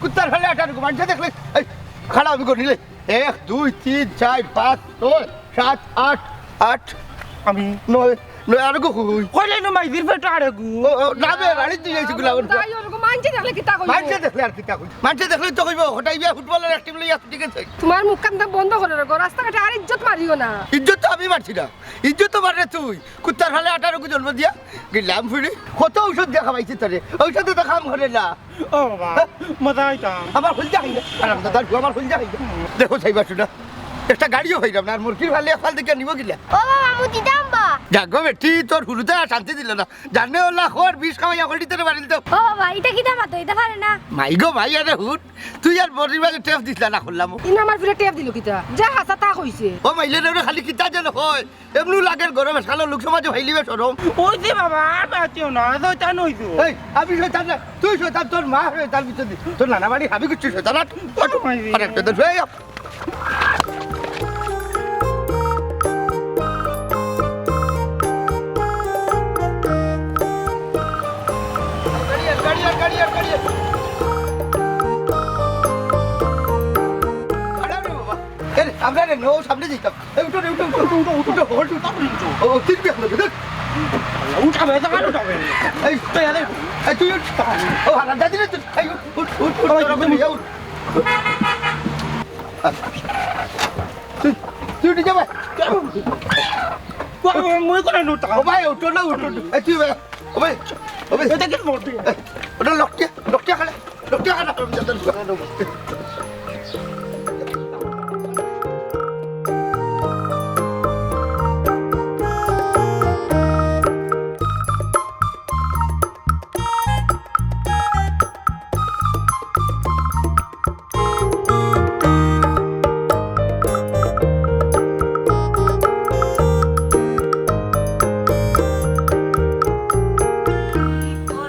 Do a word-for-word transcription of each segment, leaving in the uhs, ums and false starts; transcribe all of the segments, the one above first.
কুত্তার ফালে আটার গু, মানষে দেখলে, এই, খাড়া আমি করি নিলে। এক, দুই, তিন, চাইর, পাঁচ, ছয়, সাত, আট, আট, আমি নয়, নয়, আর গু কই? কইলে নু মাইজির পেটো আরে গু। ও, ও, না বে, বাড়িত তুই আইছি গুলা, ওর তাই ওর গো, মানষে দেখলে কিতা কইবো? মানষে দেখলে আর কিতা কইবো? মানষে দেখলে তো কইবো, হটাই বিয়া ফুটবলর এক টিম লইয়া, ঠিক আছে? তোমার মুখ কান বন্ধ করো গো, রাস্তাঘাটে আর ইজ্জত মারিও না। ইজ্জত তো আমি মারছি না, ইজ্জত তো মারলে তুই। কুত্তার ফালে আটার গু জন্ম দিয়া গেলাম ফুড়ি। কত ঔষধ দিয়া খাওয়াইছি তোরে, ঔষধে তো কাম করে না। ও বাবা, মজা হইতাম। আমার হইল যাই না, আরাম দাদার গু, আমার হইল যাই না। দেখো, চাইবা শুনা, একটা গাড়িও পাইলাম না, আর মুরগির ফালে ফাল দেখে নিব গিলা। ও বাবা, মুতি দাম বা। যা গো বেটি, তোর হুরুতে আর শান্তি দিল না। জানে ওলা খোর বিষ খাওয়াইয়া গলি তোরে বাড়িল তো। ও বাবা, ইটা কিতা মাতো? ইটা পারে না। মাই গো মাই, আরে হুট, তুই আর বড়ির মাঝে টেপ দিস না, না করলাম। ইনো আমার ফিরে টেপ দিল কিতা? যা হাসা তা কইছে। ও মাইলে রে, ওরে খালি কিতা যেন কয়। এমনু লাগের গরমে শালা লোক সমাজে ফাইলিবে শরম। ওই যে বাবা, আর বাঁচিও না, শয়তান হইছো। এই, আমি শয়তান না, তুই শয়তান, তোর মা শয়তান, ভিতরে দি। তোর নানা বাড়ি হাবি করছিস শয়তান, আট, আট, ওই। আরে, একটা তো ধুয়ে যা। গাড়ি আর, গাড়ি আর, গাড়ি আর, গাড়ি আর। আরে বাবা। এ, আমরা রে, নো, সামনে যাইতাম। এই, উঠো রে, উঠো, উঠো, উঠো, উঠো, উঠো, উঠো, উঠো, উঠো, উঠো, উঠো, উঠো, উঠো, উঠো, উঠো, উঠো, উঠো, এই, এই, তুই উঠ। ও, হারাম জাদি রে তুই। এই, উঠ, উঠ, উঠ, উঠ, তোরা বলি, উঠ। তুই, তুই উঠে যা ভাই। ও, ও, মুই করে নুটা। ও ভাই, উঠো না, উঠো, উঠো। এই, তুই ভাই, ও ভাই, ও ভাই। এটা কি মরবি? এই, ওটা লকটিয়া, লকটিয়া খালে।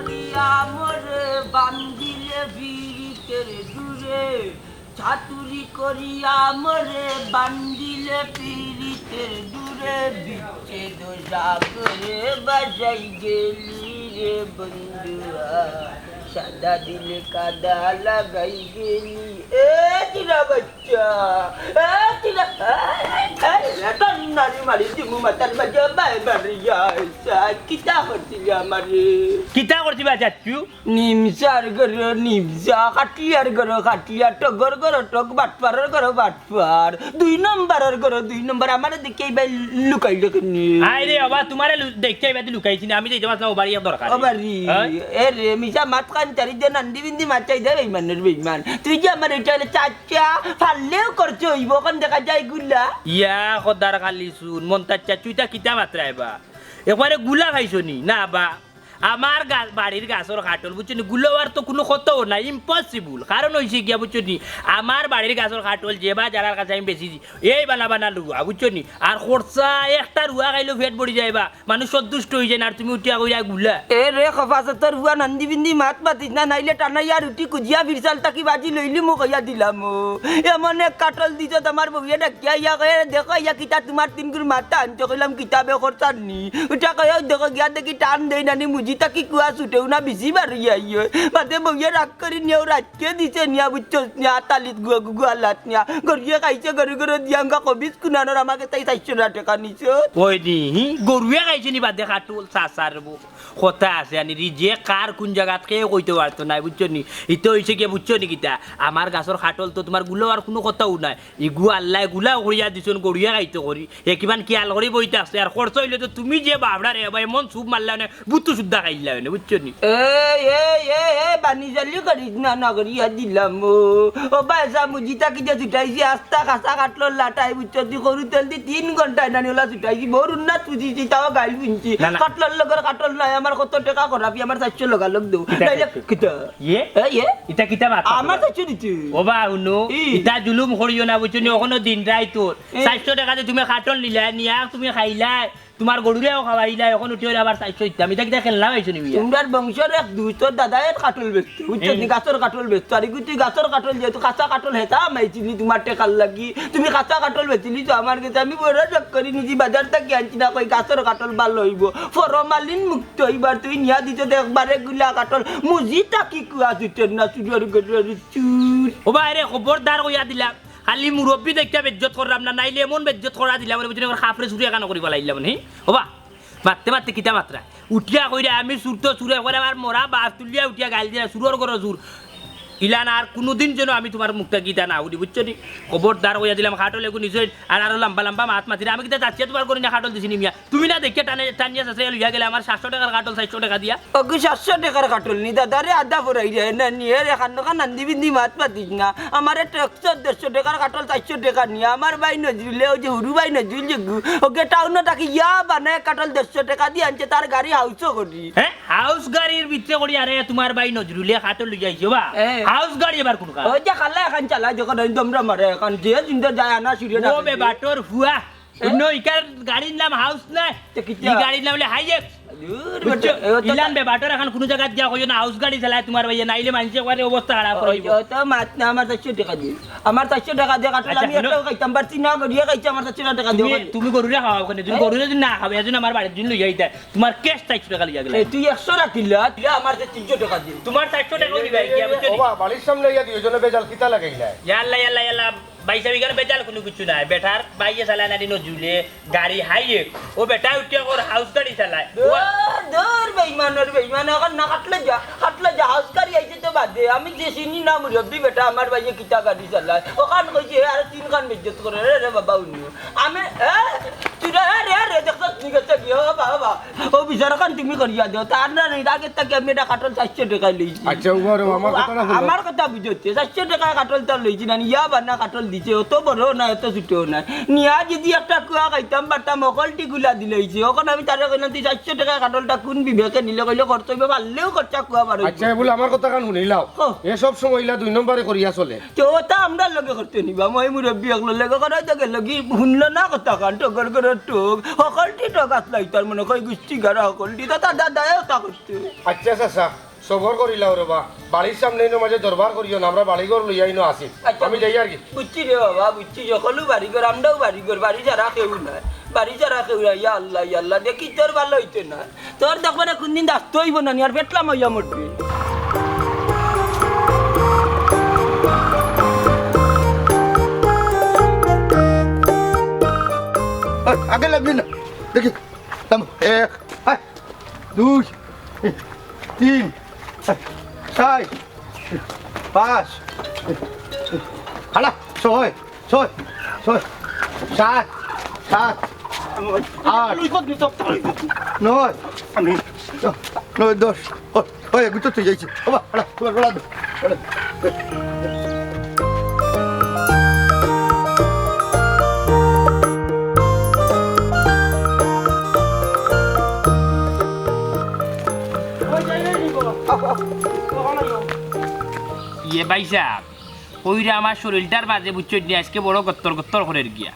করিয়া মোরে বান্ধিলে পীড়িতের ডুরে, চাতুরি করিয়া মোরে বান্ধিলে পীড়িতের ডুরে, বিচ্ছেদ সাগরে ভাসাই গেলি রে বন্ধুয়া, সাদা দিলে কাদা লাগাই গেলি। এ চিরা বাচ্চা, এ চিরা, এ, এ, এ, তোর নানি মারি দিমু মাথার মাঝে বাই বাড়ি যায়। কিতা করছিলি আমারে? কিতা করছি বা চাচ্চু? নিমসার ঘরো নিমসা, খাটলিয়ার ঘরো খাটলিয়া, টগর ঘরো টগ, বাটপারর ঘরো বাটপার, দুই নম্বরর ঘরো দুই নম্বর। আমারে দেখি এই ভাই লুকাইল কেনে? আয় রে বাবা, তোমারে লু-, দেখি এই ভাই লুকাইছি না, আমি যাইতে পারছিলাম ও বাড়ি এক দরকার। ও বাড়ি, হ্যাঁ? এ রে, মিছা মাত কান চারি দে, নান্দি বিন্দি মাত চাই দে, বেইমানের বেইমান। তুই যে আমার এটা হলে চাচা, ফাললেও করছে হইব, ওখান দেখা যায় গুলা। ইয়া, খোদার খালি শুন, মন্তার চাচু, ইটা কিতা মাতরায় বা? একবারে গুলা খাইছো নি? না বা। আমার গা-, বাড়ির গাছর কাঠল, বুঝছো নি? গুলাওয়ার তো কুনু কথাও নাই, impossible। কারণ অইছে গিয়া, বুঝছো নি? আমার বাড়ির গাছর কাঠল যে বা যারার কাছে আমি বেশি, এই বালা বানা লুয়া, বুঝছো নি? আর খরচা একটা রুয়া খাইলেও পেট ভরি যায় বা, মানুষ সন্তুষ্ট অই যায় না, আর তুমি উঠিয়া কইরা গুলা। এ রে, খফাসতর বুয়া, নান্দি বিন্দি মাত মাতিস না, নাইলে টানাইয়া রুটি কুজিয়া ফিরসাল তাকি বাজি লইলি মু কইয়া দিলাম ও। এমন এক কাঠল দিছত আমার বউয়ে ডাকিয়া ইয়া কয়ে, "দেখো ইয়া কিতা তোমার তিনগুর মাথা আনতে কইলাম কিতাবে খরচার নি।" উঠা কয়ে, "দেখো গিয়া দেখি টান দেই নানি মুজি তাকি কুয়া ছুটেও না বেশি বার ইয়া ইয়ে।" বাদে বউয়ে রাগ করি নিয়াও রাখকে দিছে নিয়া বুঝছস নিয়া তালিত গুয়া গুয়া লাত নিয়া। গরুয়ে খাইছে গরু গরু দিয়াঙ্গা কবিস কুনানোর আমাকে তাই চাইরশো না টেকা নিছত। ওই নি, হি, গরুয়ে খাইছে নি বাদে কাঠল চাচার বউ। কথা আছে আনি রি, যে কার কুন জাগাত কেউ কইতে পারতো নায়, বুঝছো নি? ইতে অইছে গিয়া, বুঝছো নি কিতা? আমার গাছর কাঠল তো তোমার গুলাওয়ার কুনু কথাও নাই। ইগু আল্লায় গুলাও করিয়া দিছইন, গরুয়ে খাইতো করি। এ কিমান খিয়াল করি বই থাকছে। আর খরচ অইলে তো তুমি যে বাবড়া রে বা, এমন চুপ মারলা অনে, বুতু সুদ্ধা খাইলা অনে, বুঝছো নি? এই, এই, এই, এই, বানি জালি করিস না, না করিয়া দিলাম ও। ও বা, এসা মুজি তাকি যে ছুটাইছি, আস্তা খাসা কাঠলর লাটাই, বুঝছো নি? গরু তেল দি তিন ঘন্টায় নানি ওলা ছুটাইছি, বউর উন্নাত বুঝিছি, তাও গাইল বুনছি। না, না। কাঠলর লগর কাঠল নাই, আমার কত টেকা খরাপি, আমার চাইরশো লগালগ দেও। কিতা নাইলে চাইরশো? কিতা? ইয়ে? এ, ইয়ে? ইতা কিতা মাত? আমার চাইরশো দিতে। ও বা, হুনো, ই। ইতা জুলুম করিও না, বুঝছো নি? অখনো দিন রাইত তোর। এ। চাইরশো টেকা দি তুমি কাঠল নিলায়, নিয়া তুমি খাইলায়। তুমার গরুরেও খাওয়াইলা, অখন উঠি অইরা আবার চাইরশো দিতাম। ইতা কিতা খেলনা পাইছো নি মিয়া? তুমরার বংশর এক দুই, তোর দাদায় কাটল বেচতো, বুঝছো নি? হুম। গাছর কাটল বেচতো। আর ইগুতে গাছর কাটল, যেহেতু কাঁচা কাটল হেতা মাইছিনি তুমার টেকার লাগি। তুমি কাঁচা কাটল বেচিলিছো আমার গেছে, আমি বড় শখ করি নিজে বাজার থাকি আনছি না, কই গাছর কাটল ভালা অইবো, ফরমালিন মুক্ত। ইবার তুই নিয়া দিছো দেখ বারে গুলা কাটল, মুজি থাকি কুয়া দিতে না, চুরি করি চুর। ও ভাই রে, খবরদার কইয়া দিলাম, খালি মুরব্বি দেখিয়া বেইজ্জত কররাম না, নাইলে এমন বেইজ্জত করা দিলাম রে, বুঝলি, আমার খাপরে চুরি এখানো করি ফালাইলাম নি। ওবা, মাততে মাততে কিতা মাতরা? উঠিয়া কইরা আমি চুর তো চুরে করে আমার মরা বাপ তুলিয়া উঠিয়া গাইল দিয়া চুরর ঘরো চুর। ইলান আর কুনুদিন যেন আমি তুমার মুখটা কিতা না হুনি, বুঝছো নি? খবরদার কইয়া দিলাম, কাটল এগু নিছইন, আর আরো লম্বা লম্বা মাত মাতিরা। আমি কিতা যাচিয়া তুমার ঘরো নিয়া কাটল দিছি নি মিয়া? তুমি না দেখিয়া টানে, টানিয়া শেষে লইয়া গেলে আমার সাতশো টেকার কাটল চাইরশো টেকা দিয়া। ওগু সাতশো টেকার কাটল নি, দাদারে আদা ফরাই রে, না নি, এরে খান খান নান্দি বিন্দি মাত মাতিস না। আমারে টেকছস দেড়শো টেকার কাটল চাইরশো টেকা নিয়া। আমার ভাই নজরুলে, ওই যে হুরু ভাই নজরুল যে গু, ওগু টাউনো থাকি ইয়া বানায় কাটল দেড়শো টেকা দি আনছে, তার গাড়ি হাউসও করি। হে? হাউস গাড়ির ভিতরে করি, আরে তুমার ভাই নজরুলে কাটল লইয়া আইছে বা? এ। হাউস গাড়ি এবার কুনখান? ওই যে খালা এখান চালায়, যখন ওই দমরা মারে এখান, যে জিন্দা যায় আনা সিরিয়াল ও রাখে। বেবাটর ফুয়া। অন্য ইকার গাড়ির নাম হাউস নায়। তে কিতা? ই গাড়ির নাম অইলে হাইএক্স। দূর বুঝছো? বেটা, এ তো ইলান বেবাটর এখান কুনু জাগাত গিয়া কইও না, হাউস গাড়ি চালায় তুমার ভাইয়ে, নাইলে মানষে কয় অবস্থা খারাপ করি দিবো। ও তো মাত না, আমার চাইরশো টেকা দে। আমার চাইরশো টেকা দে, কাটল আচ্ছা, আমি হুনো। একটাও খাইতাম পারছি না, গরিয়া খাইছে আমার চাইরশো টেকা দে। তুমি, তুমি গরুরে খাওয়াও কেনে? তুমি এ? গরুরে যদি না খাওয়াও, এর জন্য আমার বাড়ির জন্য লইয়া আইতা। তুমার ক্যাশ চাইরশো টেকা লইয়া গেলে। এ, তুই একশো রাখিলা, দিলা আমার যে তিনশো টেকা দে। তুমার চাইরশো টেকা দিবা, গিয়া বুঝছো নি? ওবা, বাড়ির সামনে ইয়া দুইজনে বেজাল কিতা লাগাইলা? ইয়াল্লা, ইয়াল্লা, ইয়াল্লা। ভাইসাব, ইখানো বেজাল কুনু কিচ্ছু নাই। বেটার ভাইয়ে চালায় নানি নজরুলে গাড়ি হাইয়ে। ও বেটা উঠিয়া কর হাউস গাড়ি চালায়। দূর, দূর, বেইমানর বেইমান, অখন না কাটলে যা, কাটলে যা, হাউস গাড়ি আইছে তো বাদে। আমি যে চিনি না মুরব্বি বেটা, আমার ভাইয়ে কিতা গাড়ি চালায়। অখান কইছে, আরে তিনখান বেইজ্জত করে, রে, রে বাবা, উনিও। আমি, এ, তুই রে, এ, রে, রে, দেখছস, তুই গেছে কি, ও বাবা, বাবা। ও বিচার খান তুমি করিয়া দেও, তার না রে, আগে থাকি আমি এটা কাটল চাইরশো টেকায় লইছি। আচ্ছা, উবা রে, আমার ও, কথা না হুনো। আমার কথা বুঝতে, চাইরশো টেকায় কাটলটা লইছি না, ইয়া বানা কাটল দিছে, অত বড় না, অত ছোট না। নিয়া যদি একটা কুয়া খাইতাম পারতাম, হকলটি গুলা দিলাইছে। অখন আমি তারে কইলাম, "তুই চাইরশো টেকায় কাটলটা কুন বিবেকে নিলে?" কইলে, "খরচ অইবো, পারলেও খরচা কুয়া বার অইবো।" আচ্ছা, এ বুলে আমার কথা খান হুনিলাও। ক। এ সব সময় ইলা দুই নম্বরে করিয়া চলে। তে অতা আমরার লগে করতে নিবা, মই মুরব্বি অকলর লগে করাই তো গেল কি, হুনলো না কথা খান, টগর করে টগ, হকলটি টগ আছলাইতার মনে কয় গুষ্টি গাড়া হকলটি, তা দাদায় অতা করতে। আচ্ছা, চাচা, সবর করিলাও রে বা, বাড়ির সামনে ইনো মাঝে দরবার করিও না, আমরা বাড়ি ঘর লইয়া ইনো আছি। আচ্ছা, আমি যাই আর কি। বুঝছি রে বাবা, বুঝছি, হকলউ বাড়ি ঘর, আমরাও বাড়ি ঘর, বাড়ি ছাড়া কেউ নাই, বাড়ি ছাড়া কেউ নাই, ইয়া আল্লাহ, ইয়া আল্লাহ, দেখি তোর ভালা অইতো না। তোর দেখবে না কোনদিন দাস্ত অইবো না নি, আর পেটলা মাইয়া মরবে। ওই, আগে লাগবি না। দেখি, থাম, এক, আয়, দুই, তিন, চার, পাঁচ, হালা, ছয়। ছয়, ছয়, সাত, সাত, আট, নয়, নয়, দশ। ও, ওই, এগুলো তো যাইছে। বাবা, হালা, তোমার বেলা দাও। হালা। ইয়ে ভাইসাব, কইরা আমার শরীলটার মাঝে বুঝছইন নি, আইজকে বড় গত্তর গত্তর করের গিয়া।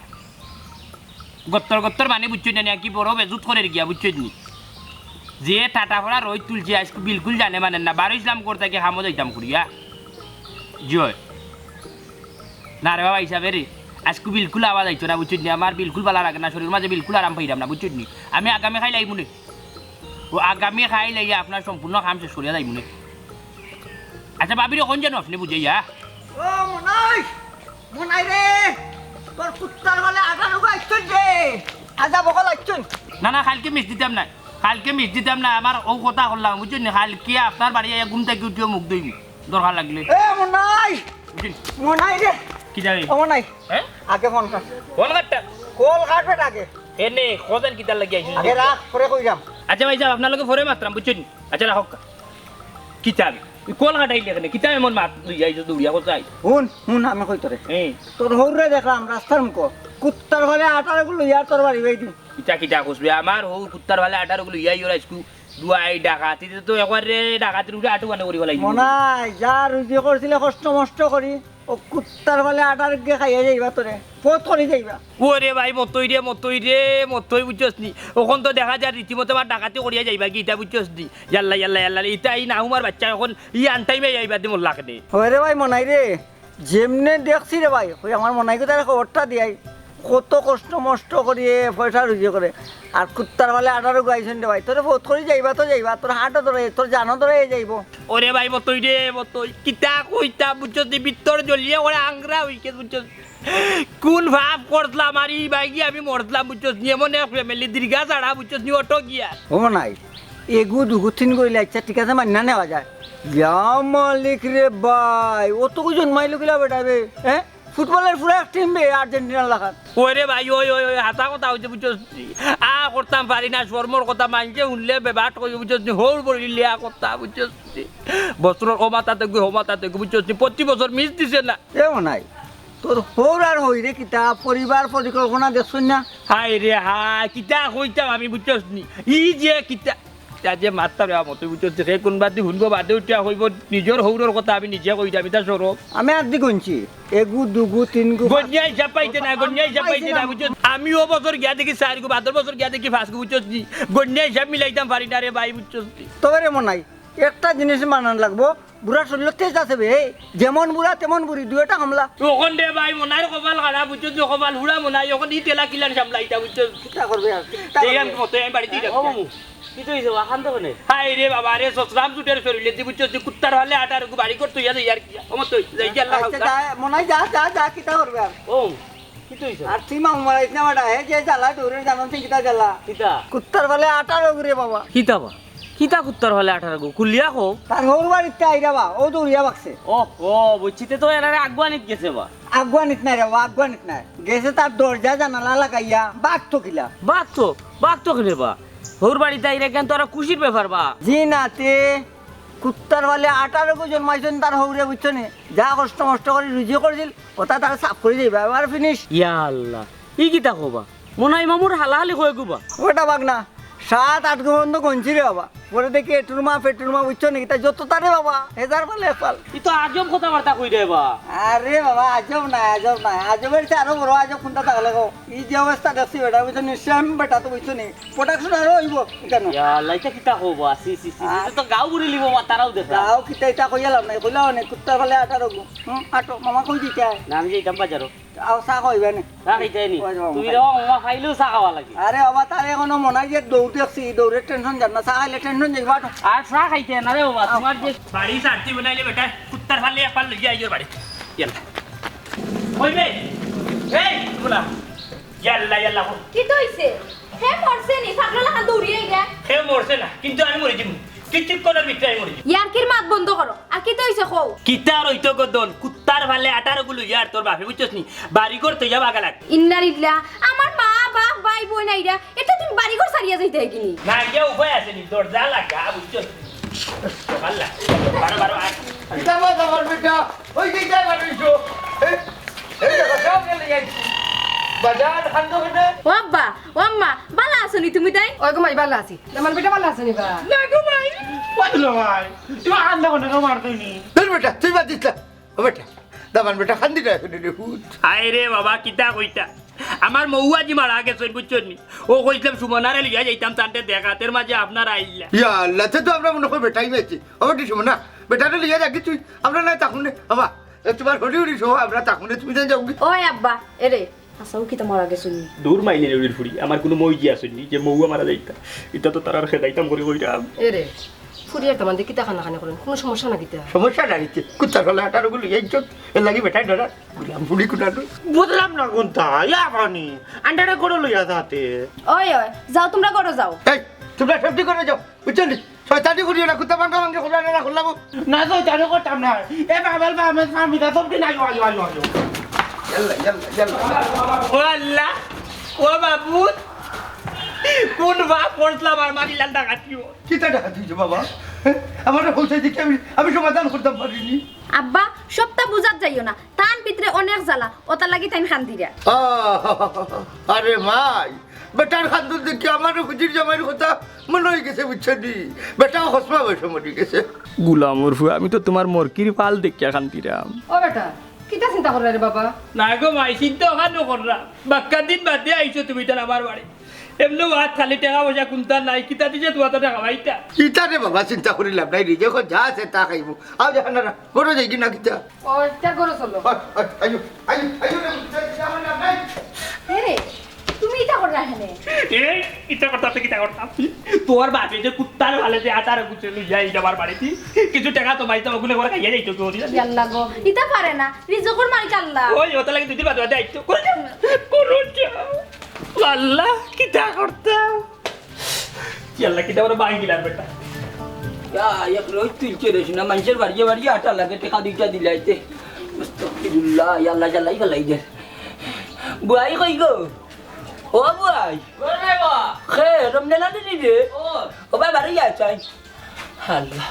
গত্তর গত্তর মানে বুঝছইন নি, নাকি বড় বেজুত করের গিয়া, বুঝছইন নি? যে টাটা ফড়া রইদ তুলছে, আইজকে বিলকুল জানে মানের না। বারইছলাম ঘর থাকি, কামো যাইতাম করিয়া। জি অয়। না রে বাবা, হিসাবে রে, আইজকে বিলকুল আওয়া যাইতো না, বুঝছইন নি? আমার বিলকুল ভালা লাগে না, শরীলর মাঝে বিলকুল আরাম পাইরাম না, বুঝছইন নি? আমি আগামী খাইল আইমুনে। ও আগামী খাইল আইয়া আপনার সম্পূর্ণ কাম শেষ করিয়া যাইমুনে। আচ্ছা, ভাবিরে কইন যেন আপনে বুঝাইয়া। ও মনাই, মনাই রে, তোর কুত্তার বালে আটার উগা আইছইন যে। আজা বকল আইছইন। না, না, কাইলকে মিস দিতাম না। কাইলকে মিস দিতাম না, আমার অউ কথা কইলাম, বুঝছইন নি? কাইলকে আপনার বাড়ি আইয়া ঘুম থাকি উঠিয়া মুখ ধুইমু, দরকার লাগলে। এ মনাই, বুঝছইন? মনাই রে। কিতা বে? ও মনাই। হ্যাঁ? আগে ফোন কাট। ফোন কাটটা? কল কাট বেটা আগে। এনে, কইন কিতার লাগি আইছইন? আগে রাখ, পরে কইরাম। আচ্ছা ভাইসাব, আপনার লগে পরে মাতরাম, বুঝছইন নি? আচ্ছা, রাখউক্কা। কিতা বে? ই কল কাটাইলে কেনে? কিতা এমন মাত লইয়া আইছো দৌড়িয়া কোথায়? হুন, হুন, আমি কই তোরে। হ্যাঁ। তোর হউররে দেখলাম রাস্তার মুখো। কুত্তার বালে আটার উগু লইয়া তোর বাড়ি বাইদি। কিতা কিতা কস বে? আমার হউর কুত্তার বালে আটার উগু লইয়া আইয়া আইজকু দুয়াই ডাকাতি তো একবারে ডাকাতির উপরে আটু বানে করি ফালাইছি। মনাই, যা রুজি করছিলে কষ্ট মষ্ট করি, ও কুত্তার ফালে আটার গিয়া খাইয়া যাইবা তোরে, পথ করি যাইবা। ওরে ভাই, মতই রে, মতই রে, মতই, বুঝছস নি? অখন তো দেখা যায় রীতিমতো আমার ডাকাতি করিয়া যাইবা কি ইতা, বুঝছস নি? ইয়াল্লা, ইয়াল্লা, ইয়াল্লা, ইতা ই নাহুমার বাচ্চা অখন ই আনটাইমে আইবা দি মোল্লা কেনে। ওরে ভাই মনাই রে, যেমনে দেখছি রে ভাই, ওই আমার মনাইকে তার খবরটা দিয়াই, কত কষ্ট মষ্ট করিয়া পয়সা রুজি করে। আর কুত্তার ফালে আটার গু আইছইন রে ভাই, তোরে পথ করি যাইবা তো যাইবা, তোর হাটও ধরে, তোর জানও ধরে যাইবো। ওরে ভাই, মতই রে, মতই। কিতা কইতা, বুঝছস নি? ভিতর জ্বলিয়া করে আংরা অইগেছে, বুঝছস? কোন পাপ করছলাম আর ই বাইগি আমি মরছলাম, বুঝছস নি? এমন এক ফ্যামিলি দীর্ঘা ছাড়া, বুঝছস নি? অটো গিয়া। ও নাই, এগু দুগু তিন গইলে আচ্ছা ঠিক আছে, মান্না নেওয়া যায়। ইয়া মালিক রে ভাই, অতগু জন্মাইলো কিলা বেটা বে, হ্যাঁ? ফুটবলের পুরা এক টিম বে আর্জেন্টিনার লাখান। ওই রে ভাই, ওই, ওই, ওই, হাছা কথা অইছে, বুঝছস নি? আ করতাম পারি না, শরমর কথা মানষে হুনলে বেবাট কইবো, বুঝছস নি? হৌর বড়ি লিয়া কথা, বুঝছস নি? বছরর ও মাথা দেখবি, হো মাথা দেখবি, বুঝছস নি? প্রতি বছর মিস দিছে না। এও নাই, তোর হৌর আর হইরে কিতা, পরিবার পরিকল্পনা দেখছইন না? হায় রে হায়, কিতা কইতাম আমি, বুঝছস নি? ই যে কিতা, তা যে মারতাম রে আমত, তুই বুঝছস, সে কোনবাদি হুনবো বাদে উঠিয়া কইবো, নিজর হৌরর কথা আমি নিজে কইতাম, ইতা শরম। আমি আর দি গুনছি, এগু, দুগু, তিনগু, গন্যা হিসাব পাইতে না, গন্যা হিসাব পাইতে না, বুঝছস? আমি ও বছর গিয়া দেখি চাইরগু, বাদর বছর গিয়া দেখি পাঁচগু, বুঝছস নি? গন্যা হিসাব মিলাইতাম পারি না রে ভাই, বুঝছস নি? তবে রে মনাই, একটা জিনিস মানান লাগবো, বুড়া শরীরত তেজ আছে বে, যেমন বুড়া তেমন বুড়ি, দুইটা হামলা। অখন রে ভাই, মনাইর কপাল খারাপ, বুঝছস নি? কপাল হুড়া মনাই, অখন ই তেলা কিলান সামলাইতা, বুঝছছস? কিতা করবে আর? কিতা এই করবে? আমি মতো আমি বাড়িতেই ও রাখতাম। মামু, কিতা অইছে বা? কান্দো কেনে? হায় রে বাবা রে, সসরাম জুটের শরীরে দি, বুঝছস নি? কুত্তার ফালে আটার গু বাড়ি করতো ইয়া যাই আর কি। ও মতো যাই কি আল্লাহ আচ্ছা, হাওলা। যা, মনাই যা, যা, যা, কিতা করবে আর? ও, কিতা অইছে? আর তুই মামু মারাইস না বেটা, হে যে জ্বালা দৌড়ের জানো তুই কিতা জ্বালা? কিতা? কুত্তার ফালে আটার গু রে বাবা। কিতা বা? কিতা কুত্তার ফালে আটার গু? খুলিয়া কও। তার হৌর বাড়িতে আইরা বা, ও দৌড়িয়া বাগছে। ও, ও, বুঝছি, তে তো এরারে আগুয়ানিত গেছে বা। আগুয়ানিত নাই রে বা, আগুয়ানিত নাই। গেছে তার দরজা জানালা লাগাইয়া, বাঘ তো কিলা। বাঘ তো, বাঘ তো কিনে বা। হৌর বাড়িতে আইরা কেন তো আর খুশির ব্যাপার বা। জি না তে, কুত্তার ফালে আটার গু জন্মাইছইন তার হৌরে, বুঝছো নি? যা কষ্ট মষ্ট করি রুজি করছিল, ওটা তার সাফ করি যাইবা, এবার ফিনিশ। ইয়া আল্লাহ, ই কিতা কবা? মনাই মামুর হালাহালি কয় গুবা। ওটা বাগ না, সাত আট গু পর্যন্ত গনছি রে বাবা। পরে দেখি এটুর মা, পেটুর মা, বুঝছো নি? তাই যত তারে বাবা, হেজার ফালে এক ফাল। ই তো আজব কথাবার্তা কই রে বা। আরে বাবা, আজব না, আজব না। আজবের চেয়ে আরো বড় আজব কোনটা থাকলে গো? ই যে অবস্থা দেখছি বেটা, বুঝছো নি? সেম বেটা তো বুঝছো নি? প্রোডাকশন আরো অইবো কেন? ইয়া আল্লাহ, ইটা কিতা কও বা? ছি, ছি, ছি, ছি, আর তো গাঁও ঘুরি লিবো বা, তারাও দেখা। গাঁও কিতা ইটা কইয়া লাভ নাই, কইলা অনেক কুত্তা ফালে আটার গু। হুম, আটো, মামা কই দিতে? না, আমি যাইতাম বাজারো। আও, চা খাইবা নি? চা খাইতে নি? ওই যাও, তুমি খাই। রেবা মামা পাইলেও চা খাওয়া লাগে। আরে বাবা, তার এখনো মনে হয় যে দৌড় দেখছি, দৌড়ের টেনশন যান না, চা খাইলে টেনশন যাইবা। আর চা খাইতে না রে বাবা, আও। তোমার যে বাড়ি সারতি বানাইলে বেটা, কুত্তার ফালে এক ফাল লইয়া আইও বাড়ি। ইয়াল্লা। কইবে? এই, বলা। ইয়াল্লা, ইয়াল্লা, কো। কিতা অইছে? হে মরছে নি? পাগলা লাখান দৌড়িয়া আইরা। হে মরছে না, কিন্তু আমি মরি দিমু। কিছুক্ষণর ভিতরে আমি মরি দিমু। ইয়ার্কির মাত বন্ধ করো। আর কিতা অইছে কও? কিতা আর অইতো গো দন? কুত্তার ফালে আটার গু লইয়া আর তোর বাপে, বুঝছস নি? বাড়ি ঘর থইয়া বাগা লাগ। ইন্না লিল্লাহ। আমার মা, বাপ, ভাই, বইন আইরা। এটা তুমি বাড়ি ঘর ছাড়িয়া যাইতায় গি নি? না, গিয়া উপায় আছে নি? দরজা লাগা, বুঝছস নি? ভাল্লা। বারো, বারো, আয়। কিতা বা আমার বেটা? ওই যে যাই বাড়ি তো। এই, এই দেখো, সব গেলে যাইছি। বাজার, খান্দ কেনে? ও আব্বা, ও আম্মা, বালা আছো নি তুমি তাই? ওই গো মাই, বালা আছি। আমার বেটা বালা আছে নি বা? না গো মাই। ওই লো ভাই, তুমি আন্দা কোনে গো মারতো নি? তোর বেটা, তুই বাদ দিস না। ও বেটা, দামান বেটা, খান্দি না এখন রে, হুট। হায় রে বাবা, কিতা কইতা? আমার মৌ আজি মারা গেছইন, বুঝছইন নি? ও কইছিলাম সুমনারে লইয়া যাইতাম, তানরে দেখাত, এর মাঝে আপনারা আইলা। ইয়া আল্লাহ, তে তো আমরা মনে করি বেটাই পাইছি। ও বেটি সুমনা, বেটারে লইয়া যাগি তুই, আমরা নাই থাকুনে। বাবা, এ তোমার হরি হরি সহ আমরা থাকুনে, তুমি যাই যাওগি। ওই আব্বা, এরে, আচ্ছা, ও কিতা মারা গেছইন নি? দূর মাইনে রবির ফুড়ি, আমার কোনো মৌজি আছইন নি, যে মৌয়া মারা যাইতা। ইটা তো তারার খেদাইতাম করি কইরাম। এরে, ফুড়ি আর তামান্দে কিতা কানাকানি করেন? কোনো সমস্যা না কিতা? সমস্যা না কিতা? কুত্তার ফালে আটার গু লইয়া আইছো, এর লাগি বেটায় ডরার। গুলাম ফুড়ি কুটানো। বুঝলাম না কোনটা, ইয়া পানি। আন্ডারে গরু লইয়া যাতে। ওই, ওই, যাও তোমরা গরো যাও। এই, তোমরা সবজি করে যাও, বুঝছো নি? শয়তানি করিও না, কুত্তা ভাঙ্গা ভাঙ্গি খোলা না খোলাবো। না, শয়তানি করতাম না। এ বাবেল বা আমি ফার্মিতা সবজি নাই, আয়ো, আয়ো, আয়ো। ইয়াল্লা, ইয়াল্লা, ইয়াল্লা। ও আল্লাহ, ও বাবু, কোন বাপ পড়লাম আর মারিলাম ডাকাতিও? কিতা ডাকাতি অইছে বাবা? হ্যাঁ? আমার পৌঁছাই দেখি আমি, আমি সমাধান করতাম পারিনি। আব্বা, সবটা বুঝাত যাইও না, তান ভিতরে অনেক জ্বালা, ওটার লাগি তাইন খান্দিরা। আহ, আরে মাই, বেটার খান্দন দেখি আমার ফুজির জামাইর কথা মনে হয়ে গেছে, বুঝছো নি? বেটা হসমা বয়সে মরে গেছে। গুলামর ফুয়া, আমি তো তোমার মরকির ফাল দেখিয়া খান্দিরাম। ও বেটা, কিতা চিন্তা কররায় রে বাবা? না গো মাই, চিন্তা অখানও কররাম। বাক্কা দিন বাদে আইছো তুমি তাইন আমার বাড়ি। এমনেও আত খালি, টেকা-পয়সা কুন্তা নাই, কিতা দি যে তুমার তো টেকা পাইতাম। ইতা রে বাবা, চিন্তা করি লাভ নাই রে, দেখো যা আছে তা খাইমু। আও দেখা না, ঘরো যাইগি না কিতা? ও, ইতা ঘরো চলো। আয়, আয়, আইও, আইও, আইও রে, ইতা, ইতা আমার লাভ নাই। এ রে, তুমি ইতা কররায় কেনে? এই, ইতা করতাম তো কিতা করতাম? তোর বাপে যে কুত্তার ফালে যে আটার গুছে লইয়া আইছে আমার বাড়িত, কিছু টেকা তো পাইতাম, ওগুনে করে খাইয়া যাইতো তো। ইয়াল্লা গো, ইতা পারে না, রিজকর মালিক আল্লা। ওই, ওটা লাগি দুই দিন বাদে বাদে আইতো। করে যাও, করে যাও। আল্লা, কিতা করতাম? ইয়াল্লা, কিতা করে ভাঙ্গিলার বেটা। ইয়া, এক রোজ তুলছে রে, শুনা, মানষর বাড়িয়ে বাড়িয়ে আটা লাগে, টেকা দুইটা দিলাইতে। আস্তাগফিরুল্লাহ, ইয়াল্লা, জ্বালাই ফালাই দে। বুয়াই কই গো? ও বুয়াই। ঘরো নাই বা? খে, রমজান আলী নি রে? ও। ও ভাই, বাড়ি যায় চাই। আল্লাহ।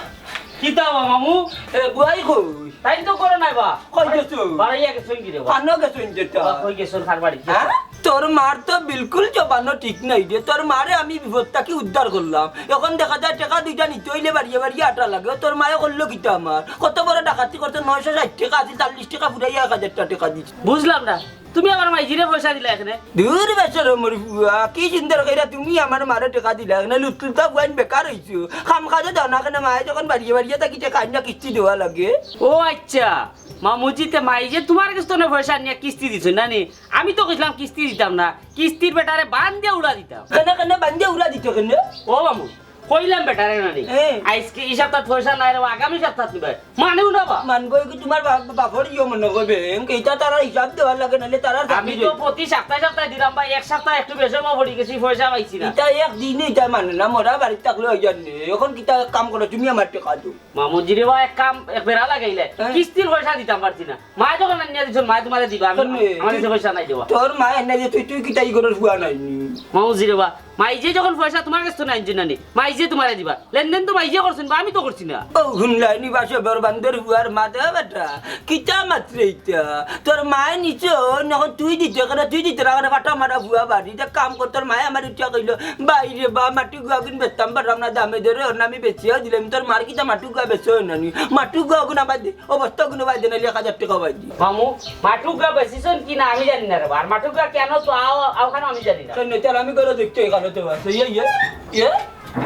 কিতা বা মামু? এ, বুয়াই কই? তাইন তো ঘরো নাই বা। কই গেছইন? বাড়াইয়া গেছইন কি রে বা? কানো গেছইন যেতা? বা, কই গেছইন, কার বাড়ি? হ্যাঁ? তোর মার তো বিলকুল জবানো ঠিক নাই রে। তোর মারে আমি বিপদ থাকি উদ্ধার করলাম। এখন দেখা যায় টেকা দুইটা নিতে অইলে বাড়িয়ে বাড়িয়ে আটা লাগে। ও তোর মায়ে করলো কিতা আমার? কত বড় ডাকাতি করছে, নয়শো ষাইট টেকা আছিল, চল্লিশ টেকা ফুরাইয়া এক হাজার টেকা দিছে। বুঝলাম না। তুমি আমার মাইজিরে পয়সা দিলায় কেনে? দূর বেশরমর ফুয়া, কি সুন্দর কইরা তুমি আমার মারে টেকা দিলায় কেনে? লুটলুটা ফুয়াইন বেকার অইছো। কাম কাজো যাও না কেনে? মায়ে যখন বাড়িয়ে বাড়িয়ে থাকি টেকা আইনা কিস্তি দেওয়া লাগে। ও আইচ্ছা, মামুজি, তে মাইজে তুমার গেছ থনে পয়সা আনিয়া কিস্তি দিছইন না নি? আমি তো কইছলাম কিস্তি দিতাম না, কিস্তির বেটারে বান দিয়া উড়া দিতাম। কেনে, কেনে বান দিয়া উড়া দিতে কেনে? ও মামু, কইলাম বেটারে না নি? হ্যাঁ। আইজকে ই সাপ্তাত পয়সা নাই রে বা, আগামী সাপ্তাত নিবায়। মানেও না বা। মানবো কি তুমার বাপ-, বাপর ইয়ে মনে করবে? এমকে ইটা তারা হিসাব দেওয়ার লাগে, নাইলে তারা আমি তো প্রতি সাপ্তায় সাপ্তায় দিলাম বা, এক সাপ্তায় একটু বেশি বা পড়ি গেছি, পয়সা পাইছি না। ইটা এক দিনই ইটা মানে না, মরা বাড়িত থাকলে অই যার নি। এখন কিতা এক কাম করো, তুমি আমার টেকা দেও। মামুজি রে বা, এক কাম, এক বেড়া লাগাইলে, হ্যাঁ। কিস্তির পয়সা দিতাম পারছি না। মায়ে যখন আনিয়া দিছইন, মায়ে তুমারে দিবা, আমি, কেনে? আমার কাছে পয়সা নাই দেওয়া। তোর মায়ে আনিয়া দিয়ে তুই, তুই কিতা ই ঘরর ফুয়া নায় নি? মামুজি রে বা, মাইজে যখন পয়সা তুমার কাছ থনে আনছইন না নি, মাইজে তুমারে দিবা। লেনদেন তো মাইজে করছইন বা, আমি তো করছি না। ও হুনলায় নি বা, সে বড় বান্দর ফুয়ার মা দে বেটা, কিতা মাতরে ইতা? তোর মায়ে নিছইন, এখন তুই দিতে কেনে, তুই দিতে না কেনে, ফাটা মারা ফুয়া বাড়ি। ইটা কাম কর, তোর মায়ে আমারে উঠিয়া কইলো, "ভাই রে বা, মাটি গুয়াগুন বেচতাম পারলাম না, দামে দরে অর না, আমি বেচিয়াও দিলাম, তোর মার কিতা মাটি গুয়া বেচো না নি? মাটি গুয়াগুন আমার দে।" অবস্থা গুনো বাইদে নাইলে এক হাজার টেকা বাইদে। মামু, মাটুকা বেচিছইন কি না আমি জানি না রে বা। আর মাটুকা কেনে তো আও, আও কেনে আমি জানি না। কেনে, তাইলে আমি ঘরো দেখতে এখানো তো আছে। ইয়ে, ইয়ে, ইয়ে,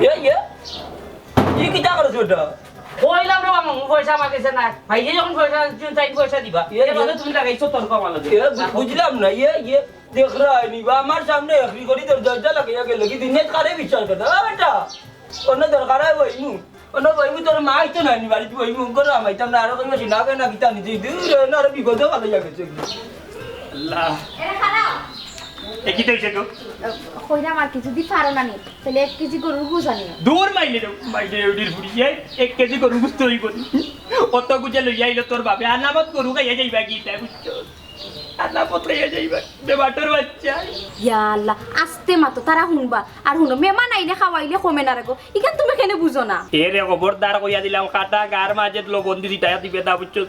ইয়ে, ইয়ে। ই কিতা করছ ওটা? কইলাম রে বা মামু, পয়সা আমার কাছে নাই। ভাইয়ে যখন পয়সা দিছইন, তাইন পয়সা দিবা। ইয়ে, এর ইয়ে। বাদে তুমি লাগাইছো তর্ক আমার লগে। ইয়ে, বু-, বুঝলাম না। ইয়ে, ইয়ে। দেখরায় নি বা, আমার সামনে একরি করি তোর দরজা লাগাইয়া গেল। কি দুনিয়াত কারে বিশ্বাস করে? ও বেটা, অন্য দরকার অয় বইমু। অন্য বইমু, তোর মা আইতো না নি বাড়িত, বইমু। ঘরো হামাইতাম না, আরো কইবা শুনা গে না কিতা নিতে। দূর, না আরো বিপদে ভালো লাগে। আল্লাহ। এরে খাড়াও। এ কিতা অইছে গো? কইরাম আর কি, যদি পারো না নি, তাইলে এক কেজি গরুর গোস্ত আনিও। দূর মাইলে যাও, মাইলে ওটির ফুড়ি, এ, এক কেজি গরুর গোস্ত অইবো নি? অত গুজে লইয়া আইলো তোর বাপে, আনামত গরু খাইয়া যাইবা কি, ইতা বুঝছো? আল্লাহ পথে যাইবা, বেবাটর বাচ্চা। ইয়া আল্লাহ, আস্তে মাতো, তারা হুনবা। আর হুনো, মেমান আইলে খাওয়াইলে কমে না রে গো। ইখান তুমি কেনে বুঝো না? এরে খবরদার কইয়া দিলাম, কাটা গার মাঝে লবণ দি দিতা দিবে না, বুঝছো?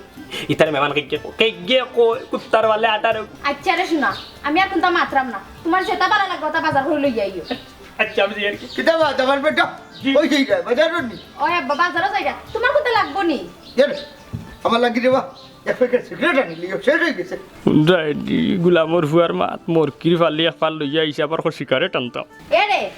ইতারে মেমান কেগে কো, কেগে কো, কুত্তার বালে আটারে। আচ্ছা রে সোনা, আমি আর কুন্তা মাতরাম না। তুমার যেতা ভালা লাগবো, তা বাজার করি লইয়া আইও। আচ্ছা, আমি যাই আর কি। কিতা বা, আমার বেটা? জি। ওই যে, বাজার নি? ওই আব্বা, বাজারও যাইরা। তুমার কুন্তা লাগবো নি? এ রে, আমার লাগি রে বা। এক প্যাকেট সিগারেট আনিলি, শেষ অই গেছে। হুনরায় নি, গুলামর ফুয়ার মাত, মরকির ফালি এক ফাল লইয়া আইছে, আবার কয় সিগারেট আনতাম। এ রে,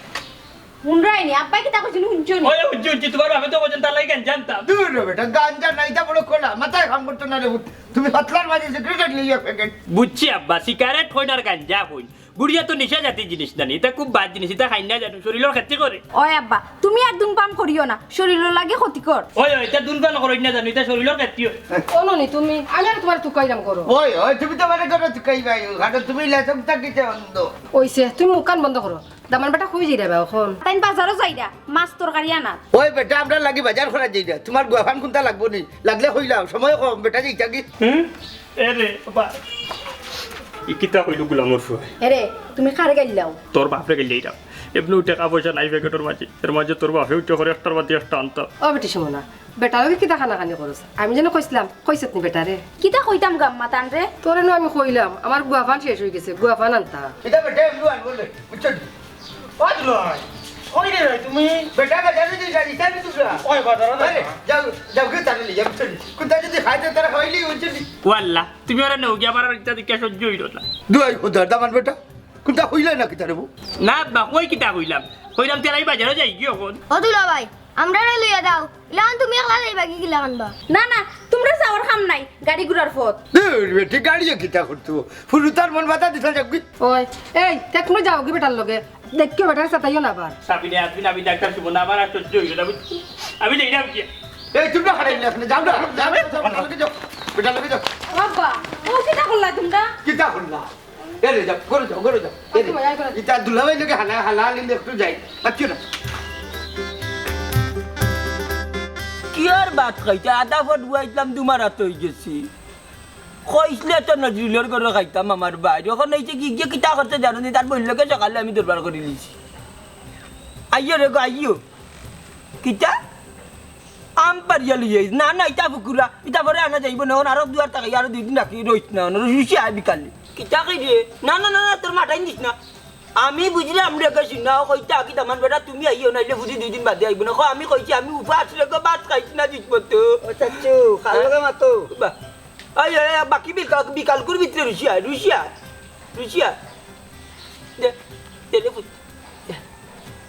হুনরায় নি, আব্বায় কিতা কইছইন হুনছো নি? ওই, হুনছি, হুনছি, তুমার বাপে তো কইছইন, তার লাগি গাঞ্জা আনতাম। দূর রে বেটা, গাঞ্জা না, ইতা বড় খোলা, মাথায় কাম করতো না রে পুত। তুমি ফাতলার মাঝে সিগারেট আনিলি এক প্যাকেট। বুঝছি আব্বা, সিগারেট কইন আর গাঞ্জা কইন। গুড়িয়া তো নিশা জাতীয় জিনিস না নি, ইতা খুব বাদ জিনিস, ইতা খাইন না জানো, শরীলর ক্ষতি করে। ওই আব্বা, তুমি আর ধূমপান করিও না, শরীলর লাগি ক্ষতিকর। ওই, ওই, ইতা ধূমপান করইন না জানো, ইতা শরীলর ক্ষতি অয়। ও ননি, তুমি, আমি আর তুমারে তুকাইরাম করো। ওই, ওই, তুমি তো মানে করো তুকাইবায়, কারণ তুমি লেচক থাকিতে অন্ধ। অইছে, তুমি মুখখান বন্ধ করো। দামান বেটা কই যাইরা বা অখন? তাইন বাজারও যাইরা, মাছ তরকারি আনাত। ওই বেটা, আমরার লাগি বাজার করা যাইরা। তুমার গুয়াফান কুন্তা লাগবো নি? লাগলে কইলাও, সময় কম, বেটা যাইতা কি? হুম? এ রে, বাবা। ই কিতা কইলো গুলামর ফুয়া? এ রে, তুমি কারে গাইল্লাও? তোর বাপরে গাইল্লাইরাম। এমনেও টেকা পয়সা নাই পকেটর মাঝে। এর মাঝে তোর বাপে উঠে করে একটার বাদে একটা আনতা। ও বেটি সুমনা, বেটার লগে কিতা কানাকানি করস? আমি যেন কইছলাম, কইছত নি বেটারে? কিতা কইতাম গো আম্মা তানরে? তোরে নু আমি কইলাম, আমার গুয়াফান শেষ অই গেছে, গুয়াফান আনতা। ইটা বেটা এমনেও আনবো রে, বুঝছো নি? ও দুলাভাই, কই রে ভাই তুমি? বেটা বাজারো যাই, গাড়ি চাবি তুই যা। ওই বাজারো যাই। আরে, যাও, যাও, গিয়া তারে লইয়া, বুঝছো নি? কুন্তা যদি খাইতে তারা খাইলি, বুঝছো নি? ও আল্লাহ, তুমি ওরা নেও গিয়া, আমার আর ইটা দেখিয়া সহ্য অইল না। দুয়াই খোদার দামান বেটা, কুনটা কইলায় না কিতা রে বউ? না আব্বা, কই কিতা কইলাম? কইলাম, "তে আমি বাজারো যাইগি অখন।" ও দুলাভাই, আমরারে লইয়া যাও। ইলাখান তুমি একলা যাইবাগি কিলাখান বা? না, না, তুমরা যাওয়ার কাম নাই, গাড়ি ঘুরার পথ। দুর বেটি, গাড়িয়ে কিতা করতো? ফুরুতার মন বাধা দিতা যাউক্কা। ওই, এই, তে তুমি যাওগি বেটার লগে। দেখিও বেটারে সাতাইও না আবার। সাবিনা, সাবিনা, আমি ডাক্তার শুভ না, আমার আর সহ্য অইল না, বুঝছো? আমি যাইরাম গিয়া। এই, তুমরা হারাই না এখানে, যাও না, যাও না, যাও, বেটার লগে যাও, বেটার লগে যাও। বাবা, ও কিতা করলা তুমরা? কিতা করলা? এ রে, যাও, ঘরো যাও, ঘরো যাও। এ রে, আচ্ছা ভাই, আয় করো। ইতা দুলাভাইর লগে হালা-, হালাহালি একটু যাই। আচ্ছা না। কিওর ভাত খাইতা? আধা পথ বুয়াইতলাম, দুমার আত অইগেছি। কইছলে তো নজরুলর ঘরো খাইতাম আমার ভাইর। অখন অইছে কি, গিয়া কিতা করছে জানো নি? তার বইনর লগে সকালে আমি দরবার করিলিছি। আইও রে গো, আইও। কিতা? আম পারিয়া লইয়া আইছ। না, না, ইতা ফুকুরা। ইতা পরে আনা যাইবো না। অখন আরো দুয়ার থাকি, আরো দুই দিন রাখি রইছ না। অনো রুশি আয় বিকালে। কিতা কই রে? না, না, না, না, তোর মাথায় নিস না। আমি বুঝলাম রে গো, শুনাও, কইতা কি দামান বেটা, তুমি আইও, নাইলে ফুরি দুই দিন বাদে আইবো না। কও, আমি কইছি, আমি উপাস রে গো, ভাত খাইছি না ঠিক মতো। ও চাচু, কার লগে মাতো? বা-, ওই, ওই, ওই, বাকি বিকাল, বিকালকুর ভিতরে রুশি আয়, রুশি আয়, রুশি আয়। দে, দে, দে, ফুট। দে।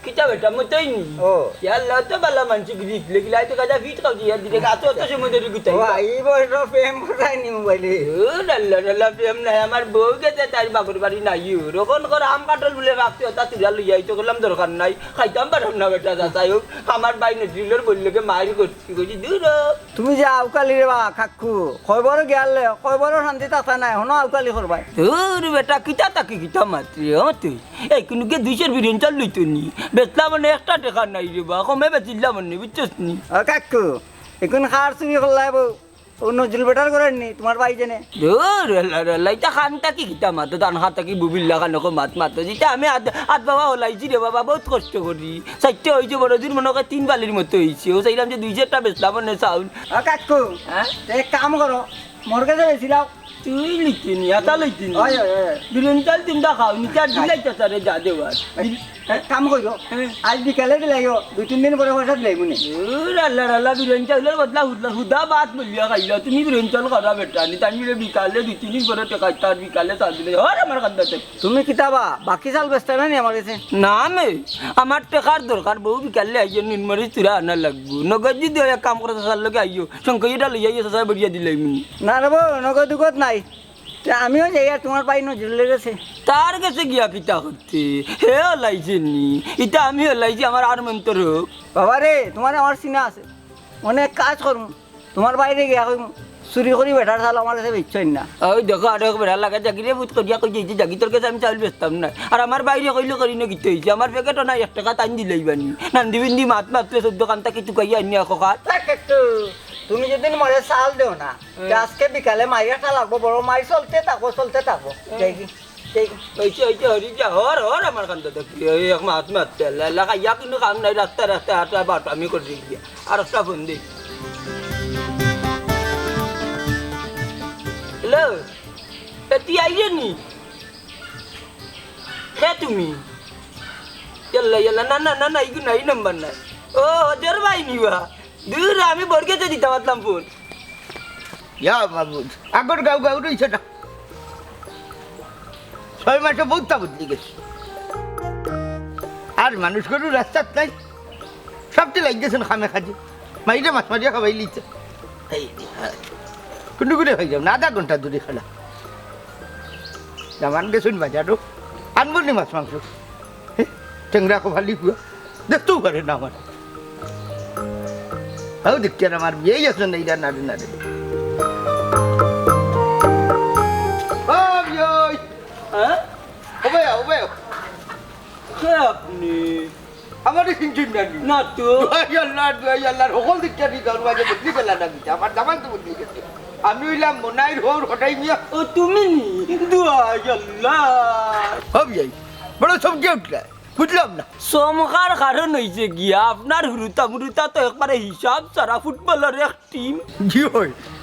কিতা বেটা, মতই নি? ও। ইয়া আল্লাহ, তো বালা মানছি, গিরিক লেগিলা, তো গাজা ফিট খাও দিয়া দিলে, গাছ অত সময় ধরে গুতাই। ও, এই বয়স প্রেম করায়নি মোবাইলে। ও, ডাল্লা, ডাল্লা, প্রেম নাই, আমার বউ গেছে, তার বাপর বাড়ি নাই। ও, রকম করে আম কাঠল বুলে রাখতে, ওটা তুলা লইয়া আইতো, করলাম দরকার নাই, খাইতাম পারলাম না বেটা, যা, যাই হোক, আমার ভাই নজরুলর বললে মারি করছি, কইছি, "দূর হ।" তুমি যে আউকালি রে বা, কাকু, কয়বার গেলে, কয়বার শান্তি থাকতা নাই, হনো আউকালি করবাই। দূর বেটা, কিতা তাকি কিতা মাতরে, ও তুই। এই কুনুকে দুইশোর বিরিয়ানি চাল লইতো নি। বেচলাম মানে একটা টেকা নাই রে বা, কমে বেচিলাম মানে, বুঝছস নি? ও কাকু, এখন কার চুরি করলাই বউ? ও নজরুল বেটার ঘরর নি, তোমার ভাই যেনে। দূর, আল্লাহ, আল্লাহ, ইটা কান তাকি কিতা মাতো, তান কান তাকি বুবিল্লা কান কো মাত মাতো। যেটা আমি আত, আত বাবা হলাইছি রে বাবা, বহুত কষ্ট করি। চাইরটা অইছে বড় জোর মনে কয় তিন বালির মতো অইছে। ও চাইলাম যে দুই চাইরটা বেচলাম মানে চাউল। ও কাকু, হ্যাঁ? তে এক কাম করো, মোর গেছে বেচিলাও। তুই লইতে নি, আতা লইতে নি। ওই, ওই, ওই। বিরিয়ানি চাল তিনটা খাও, নি চার দিলাই চাচারে যা দেওয়ার। ওই, এক কাম করো, হ্যাঁ। আজ বিকালে দিলাইও, দুই তিন দিন পরে পয়সা দিলাই মনে। দূর, আল্লাহ, আল্লাহ, বিরিয়ানি চাউলর বদলা হুদা, হুদা ভাত বলিয়া খাইলা। তুমি বিরিয়ানি চাউল খাওয়া বেটা, নি তার মিলে বিকালে দুই তিন দিন পরে টেকা, তার বিকালে চাল দিলে, হর আমার কান্দাতে। তুমি কিতা বা, বাকি চাল বেচতা না নি আমার গেছে? না মে, আমার টেকার দরকার, বউ বিকালে আইয়ে নুন মরিচ তুরা আনা লাগবো। নগদ যদি অয় এক কাম করো, চাচার লগে আইও, শঙ্কইটা লইয়া আইও, চাচায় বড়িয়া দিলাই মুনি। না রে বউ, নগদ উগদ নাই। তে আমিও যাই আর তোমার ভাই নজরুলর গেছে। তার গেছে গিয়া কিতা করতে? হে হলাইছে নি? ইটা আমি হলাইছি, আমার আর মন্তর হোক। বাবা রে, তোমার আমার চিনা আছে। অনেক কাজ করমু। তোমার বাইরে গিয়া কইমু, চুরি করি বেটার চাল আমার গেছে বেচছইন না। ওই দেখো, আরো এক বেটা লাগা জাগি রে, ভূত করিয়া কই যাইতে জাগি, তোর গেছে আমি চাউল বেচতাম না। আর আমার বাইরে কইলে করি না কিতা অইছে? আমার প্যাকেটও নাই, এক টেকা তাইন দিলাইবা নি। নান্দি বিন্দি মাত মাতলে চোদ্দ কান্তা কি তুকাইয়া আনিয়া খোকা। তা একটু, তুমি যদি মরে চাল দেও না, হুম। তে আজকে বিকালে মাইর একটা লাগবো, বড় মাইর চলতে থাকো, চলতে থাকো। হুম। দেখি। এই, অইছে, অইছে, হরি যা, হর, হর, আমার কান্দাত থাকি, এই এক মাত মাতছে, আল্লাহ, আল্লাহ, খাইয়া কুনু কাম নাই, রাস্তায়, রাস্তায় হাঁটা বাট আমি করি গিয়া। আর একটা ফোন দেই। হ্যালো, এ, তুই আইরে নি? কে তুমি? ইয়াল্লা, ইয়াল্লা, না, না, না, না, ইগু না, ই নাম্বার না। ও, হজর ভাই নিবা? দূর, আমি বরগেতে দিতাম পারতাম ফোন। ইয়া মাবুদ, আগর গাউ গাউ রইছে না। ছয় মাসে বহুতটা বদলি গেছে। আর মানুষ গরু রাস্তাত নাই। সবটি লাগি গেছেন খামে খাজে। মাইরে মাছ মারিয়া খাবাইলিছে। এই, হ্যাঁ। কুন্ডু করে হয়ে যাও না, আধা ঘন্টা দূরে খেলা। জামান গেছুন বাজারো। আনবো নি মাছ মাংস। হে, টেংরা কপালি পুয়া। দেখতেও পারে না আমার। হাউ দেখতে আর আমার বিয়েই আছে না, ইরা নাড়ে নাড়ে। ও বিয়ে। হ্যাঁ? ও ভাই, ও ভাই। কে আপনি? আমারে চিনছইন না নি? না তো। দুয়াই আল্লাহ, দুয়াই আল্লাহ, হকল দিকটা ঠিক আর মাঝে বদলি গেলা না দিতে। আমার দামান তো বদলি গেছে। আমি অইলাম মনাইর হউর হটাই মিয়া। ও তুমি নি? দুয়াই আল্লাহ। হব যাই। বড় চমকে উঠলা। বুঝলাম না। চমকার কারণ অইছে গিয়া, আপনার হুরুতা মুরুতা তো একবারে হিসাব ছাড়া ফুটবলর এক টিম। জি অয়।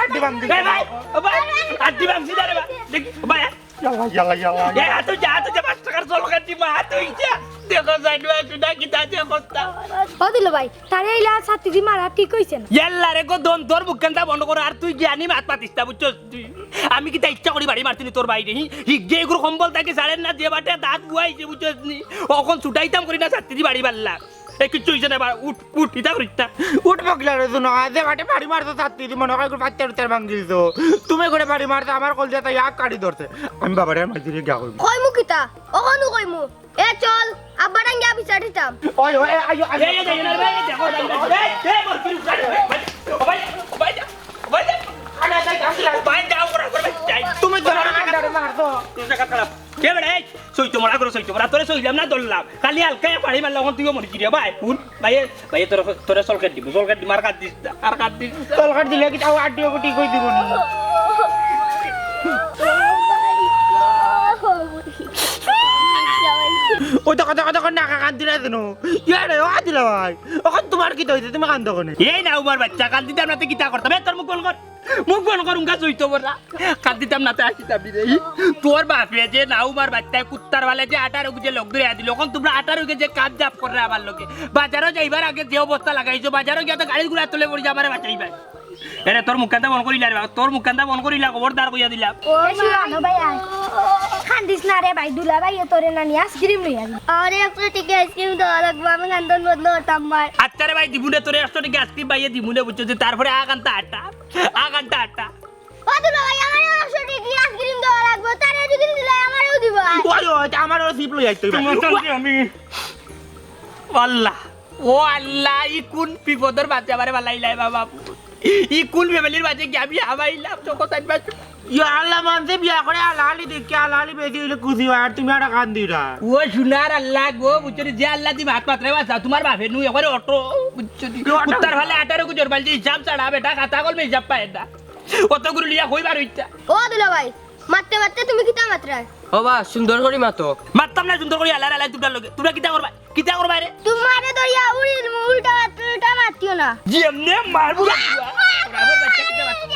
হাড্ডি ভাঙি দিছে। এ ভাই, ও ভাই, হাড্ডি ভাঙছি না রে ভাই। দেখি, ও ভাই, ইয়াল্লা, ইয়াল্লা, ইয়াল্লা। এ, আতো যা, আতো যা, পাঁচ টেকার চকলেট দিমু, আতো ইচ্ছা। দেখো, যাই নু, আতো না, কিতা যে অবস্থা। ও দুলাভাই, তারে ইলা ছাত্তি দি মারা ঠিক অইছে না। ইয়াল্লা রে গো, দম, তোর মুখখানটা বন্ধ কর, আর তুই জ্ঞানী মাত মাতিস না, বুঝছস তুই? আমি কিতা ইচ্ছা করি বাড়ি মারছি নি তোর ভাইরে, হি? হি, যে এগুর কম্বল থাকি ছাড়ের না, যে বাটে দাঁত বুয়াইছে, বুঝছস নি? অখন ছুটাইতাম করি না, ছাত্তি দি বাড়ি মারলা। এ, কিচ্ছু অইছে না, এবার উঠ, উঠ, ইতা করিস না। উঠ বকলা রে, শুনো, আজ যে বাটে বাড়ি মারছো ছাত্তি দি, মনে হয় এগুর পাত্তা উত্তার ভাঙি দিছো। তুমি করে বাড়ি মারছো, আমার কলজা তাই আগ কাটি ধরছে। আমি বাবারে আর মাইজিরে গিয়া কইমু। কইমু কিতা? অখনউ কইমু। এ চল, আব্বা ডাঙ্গিয়া বিচার দিতাম। ওই, ওই, আইও, আইও। এই, এই, এই, এই, এই, দেখো, এই, এই, এই, এই, বল, কি উঠাই, ভাই, ভাই, ভাই, ভাই, ভাই, আরে, যাই, যাই, যাই। ভাই, যাও, ওরা, ওরা, যাই। তুমি তো আমার আন্ডারে মারছো। তুমি টাকা খারাপ। কে বেটা, এই, সইতো মরা করো, সইতো মরা। তোরে সইলাম না, ধরলাম। খালি হালকা এক বাড়ি মারলে, অখন তুইও মরি গিরি, ভাই। হুন, ভাই, ভাই, তোরে, তোরে চকলেট দিমু, চকলেট দিমু, আর কাট দিস না, আর কাট দিস না। চকলেট দিলে কি তাও আড্ডি ওকে ঠিক অই দিবো নি? ওই তো কত, কত, কত না কান দিলে দিনু। ইয়ারে, ও দিলা ভাই। অখন তুমার কিতা অইছে? তুমি কান্দো কেনে? এই না, উমার বাচ্চা, কান্দিতাম না তে কিতা করতাম? এ, তোর মুখ বন্ধ কর। মুখ বন্ধ কর, উঙ্গা জইতো বড়া। কান্দিতাম না তে আসিতাম নি রে। তোর বাপে যে না, উমার বাচ্চায় কুত্তার বালে যে আঠারো কেজি লগ ধরে দিল। অখন তুমরা আঠারো কেজি কাজ জাপ করে আমার লগে। বাজারো যাইবার আগে যে অবস্থা লাগাইছো, বাজারো গিয়া তো গাড়ির গুড়া তলে পড়ি যা, আমারে বাঁচাইবা। এরে, তোর মুখখানটা বন্ধ করিলা রে বাবা, তোর মুখখানটা বন্ধ করিলা, খবরদার কইয়া দিলাম। ও এ, শুনো, আনো ভাই, আয়। কান্দিস না রে ভাই, দুলাভাইয়ে তোরে নানি আইসক্রিম লইয়া দিল। আরে, একশো টেকা আইসক্রিম দেওয়া লাগবো, আমি কান্দন বন্ধ করতাম মার। আচ্ছা রে ভাই, দিমুনে তোরে একশো টেকা আইসক্রিম পাইয়ে দিমুনে, বুঝছো যে, তারপরে আগান্তা আটা, আগান্তা আটা। ও দুলাভাই, আমারে একশো টেকা আইসক্রিম দেওয়া লাগবো, তারে যদি দিলে আমারেও দিবা। ওই, ওই, আমারও জিপ লই আইতে হইবে। তোমার সঙ্গে আমি আল্লাহ, ও আল্লাহ, ই কোন বিপদর মাঝে আমারে বালাইলাই বাবা? ই কোন ফ্যামিলির মাঝে গিয়া আমি হামাইলাম? চোখ চাইবা। ইয়া আল্লাহ, মানষে বিয়া করে আলালি দেখে আলালি বেশি অইলে খুশি অয়, আর তুমি একটা কান দিরা। ও সোনার আল্লাহ গো, বুঝছো নি? যে আল্লাহ দি ভাত পাতরে বাঁচা, তোমার বাপে নু একবারে অটো, বুঝছো নি? অটো। কুত্তার ফালে আঠারো গুজর বালতি হিসাব ছাড়া, বেটা খাতা কলমে হিসাব পায় না। অতগুলো লিয়া কইবার ইচ্ছা। ও দুলাভাই, মারতে মারতে তুমি কিতা মাতরায়? ও বা, সুন্দর করি মাতো। মারতাম না সুন্দর করি, আলার আলাই তোমরার লগে। তোমরা কিতা করবা? কিতা করবা রে? তোমারে ধরিয়া উড়ি উল্টা মাত-, উল্টা মাতিও না। জি, এমনে মারবো না। ওরা আমার বাচ্চা কিতা মারবো?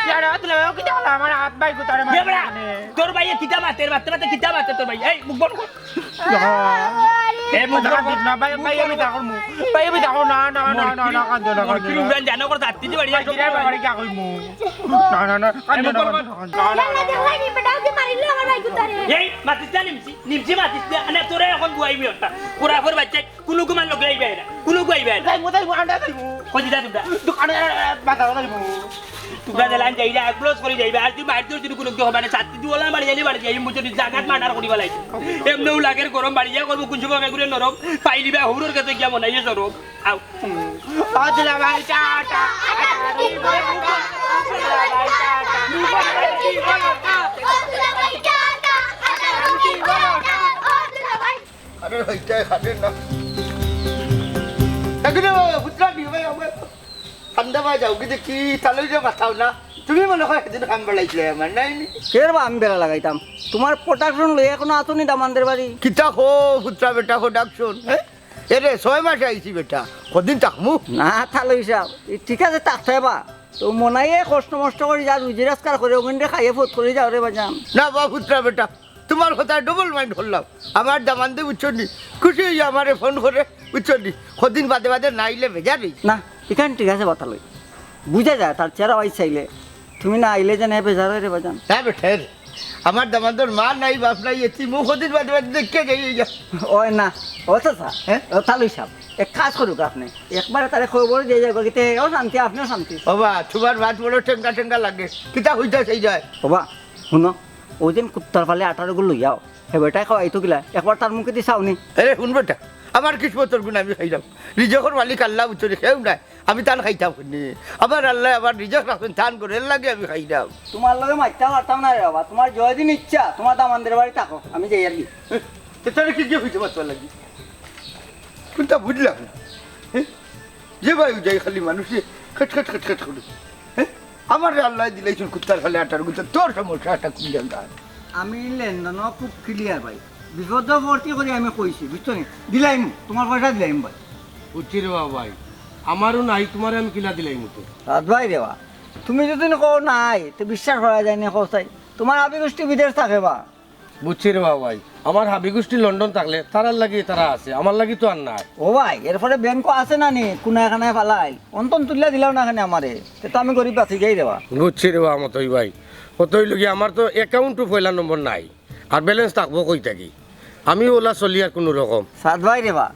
ইয়ার হাত লাগাও, কিতা হলো? আমার হাত ভাই কোথায় এ বেটা, মারবো? তোর ভাইয়ে কিতা মাতে? মারতে মারতে কিতা মাতে তোর ভাই? এই, মুখ বন্ধ কর। আরে এ মুখ কান্দো না, ভাই, ভাই, আমি দেখো মু। ভাই, আমি দেখো না, না, না, না, না, কান্দো না, কান্দো না। উড়ান জানো করে যাত্রী যে বাড়ি ভাই, যাচ্ছ। কিরে বাড়ি যা কইমু? না, না, না, কান্দো না, কান্দো না, কান্দো না। না, না, দেখো নি, বেটা, ওকে মারিলে আমার ভাই কুতারে। এই, মাতিস না, নিমছি, নিমছি মাতিস না। আনে তোরে এখন বুয়াইবি একটা। পুরা ফর বাচ্চা, কুলুকুমার লগে আইবে না। কুলুকু আইবে না। যাইমু, যাইমু, আন্ডা যাইমু। কই দিতা তোমরা? দোকানে বাজার যাইমু। তোমরা দিলান যাইরা, এক ব্লাউজ করে যাইবা। আর তুই বাইরে তুই কোনো কেউ হবে না। সাত দিন ওলা বাড়ি যাইলে বাড়ি যাই, মুঝে জাগাত মার্ডার করিবা লাগে। এমনেও লাগের গরম বাড়ি যা করবো, কোন সময় এগুলো নরম। পাইলিবা হুরুর কাছে গিয়া মনে হয় সরম। আও। ও দুলাভাই টাটা। আরে হইতে খাবে না। এগুলো পুত্রা দিও ভাই, আমরা ঠান্ডা ভাই যাও, কিন্তু কি তাহলে যে মাথাও না। তুমি মনে হয় সেদিন কাম বেড়াইছিলে আমার, নাই নি? কের বা আমি বেড়া লাগাইতাম? তোমার প্রোডাকশন লইয়া এখনো আতো নি দামানদের বাড়ি? কিতা হো পুত্রা বেটা প্রোডাকশন, হ্যাঁ? এরে ছয় মাসে আইছি বেটা, কদিন থাকমু? না, তালই সাহেব, এ ঠিক আছে, থাকতে বা। তো মনাইয়ে কষ্ট মষ্ট করি যা রুজি রোজগার করে, ওখান দিয়ে খাইয়ে ফোট করে যাও রে বাজান। না বা পুত্রা বেটা, তোমার কথা ডাবল মাইন্ড করলাম। আমার দামান্দে বুঝছো নি, খুশি হইয়া আমারে ফোন করে, বুঝছো নি, কদিন বাদে বাদে না আইলে বেজার হই। না, এখান ঠিক আছে, বাতালই। বুঝা যায় তার চেহারা ওই চাইলে। তুমি না আইলে যেন বেজার হয় রে বাজান। না বেটা রে, আমার দামান্দর মা নাই, বাপ নাই, এতিম, ও কদিন বাদে বাদে দেখে যাই, এই যা। ওই না, ও চাচা, হ্যাঁ? ও তালুই সাহেব, এক কাজ করুক আপনি, একবারে তারে খবর দিয়ে যাবো, কিতে ও শান্তি, আপনিও শান্তি। বাবা, তোমার মাত বড় টেঙ্গা টেঙ্গা লাগে, কিতা হইতা সেই যায়? বাবা, শুনো, ওই দিন কুত্তার ফালে আঠারো গুলো লইয়াও, হে বেটায় খাওয়াই তো গিলা, একবার তার মুখে দি চাও নি। আরে হুন বেটা, আমার কিসমতর গুণ আমি খাইলাম, রিজকর মালিক আল্লাহ বুঝছো রে, কেউ নাই। আমি তান খাইতাম নি। আবার আল্লাহ আবার রিজক রাখবেন, তান করে এর লাগে আমি খাইলাম। তোমার লগে মারতে পারতাম না রে বাবা, তোমার যদিন ইচ্ছা তোমার দামানদের বাড়ি থাকো, আমি যাই আর কি। তো তাহলে কি গিয়ে হইতে পারতো লাগি? কোনটা বুঝলাম না। হ্যাঁ? যে ভাই যাই খালি মানুষে খট খট খট খট করে। হ্যাঁ? আমার আল্লাহ দিলাইছুন কুত্তার খালে আটার গুতা, তোর সমস্যা একটা খুঁজে গান। আমি লেনদেনও খুব ক্লিয়ার ভাই, বিপদ ভর্তি করে আমি কইছি, বুঝছো নি? দিলাইমু, তোমার পয়সা দিলাইমু ভাই। বুঝছি রে বাবা ভাই, আমারও নাই, তোমারে আমি কিলা দিলাইমু তো। রাত ভাই রে বা, তুমি যদি কও নাই, তো বিশ্বাস করা যায় না, কও চাই। তোমার আবি গোষ্ঠী বিদেশ থাকে বা। বুঝছি রে বাবা ভাই, আমার হাবি গোষ্ঠী লন্ডন থাকলে তারার লাগি তারা আছে, আমার লাগি তো আর নাই। ও ভাই, এরপরে ব্যাংকও আছে না নি, কোনায় কানায় ফালাই, অন্তন তুলিয়া দিলাও না কেনে আমারে, তে তো আমি গরিব বাঁচি যাই রে বা। বুঝছি রে বাবা মতই ভাই, কত হইল কি, আমার তো অ্যাকাউন্টও পয়লা নম্বর নাই, আর ব্যালেন্স থাকবো কই থাকি? আমি ওলা চলি আর কোনো রকম। সাদ ভাই রে বা,